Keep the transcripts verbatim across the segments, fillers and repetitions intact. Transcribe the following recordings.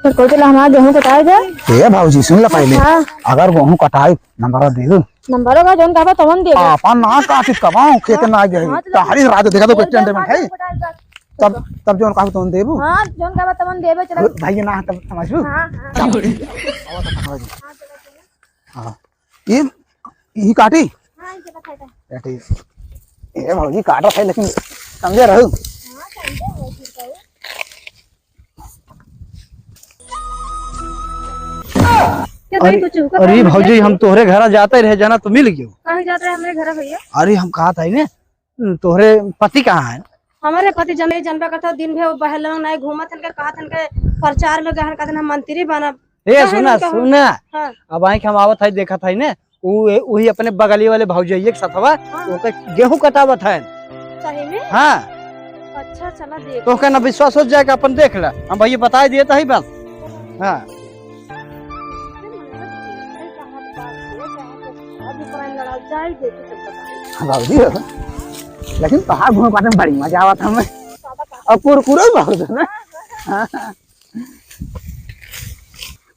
फिर कोई तो हमारा गेहूं कटाए दे। ए भौजी, सुन ले पहले। हाँ। अगर गेहूं कटाए, नंबर दे दो। नंबर का जौन कहबा तवन देबे। आपन ना काटित कबाऊ, खेत हाँ। ना गए। हाँ, तो तहरी रात देखा तो कोई जौन टेंट में कहबा है। तवन कटाए दे। तब, तब जौन कहबा तवन देबू। हाँ, जौन कहबा तवन देबे, चला। भाई ना, तब समझबू? हाँ, हाँ। चलो। हाँ, चलो, चलो। हाँ। ये, ये काटी? हाँ, ये काटा है। काटी। ए भौजी, काटा है, लेकिन समझे रहू। हाँ, समझे हो, ठीक है। क्या भाई, अरे, कुछ हुआ अरे था भौजी, मतलब? हम तोहरे घरा जाते रहे, जाना तो मिल गयो। कहाँ जाते रहे हमरे घरा भैया? अरे, हम कहा था ही ने, तोहरे पति कहाँ है? हमारे पति जने जनबे करता, दिन भर बहलों नहीं घूमत हन के, कहत हन के प्रचार में गहन, कहत हन हम मंत्री बनब। ए, कहे सुना, नहीं कहूँ। सुना। हाँ। अब आँख हम आवत है, देखत है ने, उ, वही अपने बगली वाले भौजैया के सथवा, हाँ। ओके गेहूं कटावत है। सही में? हाँ। अच्छा, चला देख। तो ओके ना विश्वास हो जाएगा, अपन देख ले। हम भैया बताए दिए तो ही बस। हाँ। अभी पुरानी लड़ाई जाए, देखी सब बताए। हाँ, बाबूजी हो। लेकिन तोहार घूम पाने में बड़ी मजा आवत हमें। और कुरकुरे बहुत है ना? हाँ।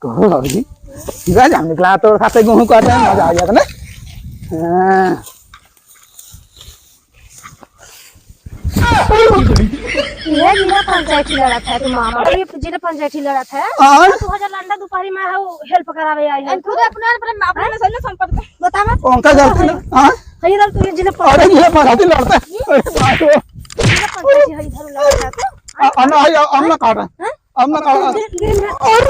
कहो बाबूजी, गजब निकला तोर खाते गेहूं काटे में मजा आ जाता ना। हाँ। ये जिला पंचायती लड़त है, तू मामा, ये जिला पंचायती लड़त है। और? दो हजार लंडा दोपहरी में है, वो help करावे आई है। खुद अपने, अपने, अपने में सही ना संपर्क में। बतावा। उनका गलती ना, हाँ? ये लड़, तू ये जिला अरे, जिला पंचायती लड़ता है। अरे, बाप रे। जिला पंचायती है, इधर लड़त है। आ, आ, ना, आ, आ, ना काटा। हाँ? अब ना कहा। गिर, गिर, गिर।